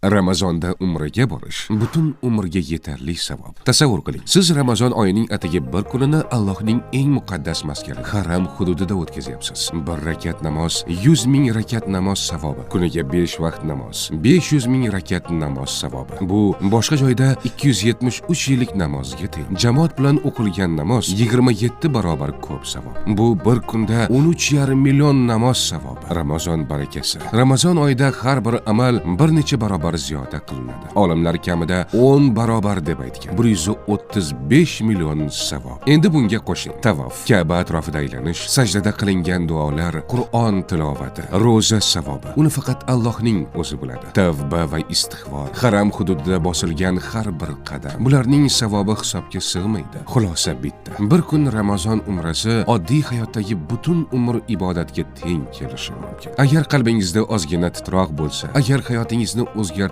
Ramazonda umraga borish butun umrga yetarli savob. Tasavvur qiling, siz Ramazon oyining atigi bir kunini Allohning eng muqaddas maskani Haram hududida o'tkazyapsiz. Bir rakat namoz 100 ming rakat namoz savobi. Kuniga 5 vaqt namoz 500 ming rakat namoz savobi. Bu boshqa joyda 273 yillik namozga teng. Jamoat bilan o'qilgan namoz 27 barobar ko'p savob. Bu bir kunda 13,5 million namoz savobi. Ramazon barakasi. Ramazon oyida har bir amal bir necha barobar ziyoda qilinadi. Olimlar kamida 10 barobar deb aytgan. 135 million savob. Endi bunga qo'shing: tavof, Ka'ba atrofida aylanish, sajdada qilingan duolar, Qur'on tilovati, ro'za savobi. Uni faqat Allohning o'zi biladi. Tavba va istig'for, haram hududida bosilgan har bir qadam. Bularning savobi hisobga sig'maydi. Xulosa bitta: bir kun Ramazon umrasi oddiy hayotdagi butun umr ibodatga teng kelishi mumkin. Agar qalbingizda ozgina titroq bo'lsa, agar hayotingizni o'zgartirishga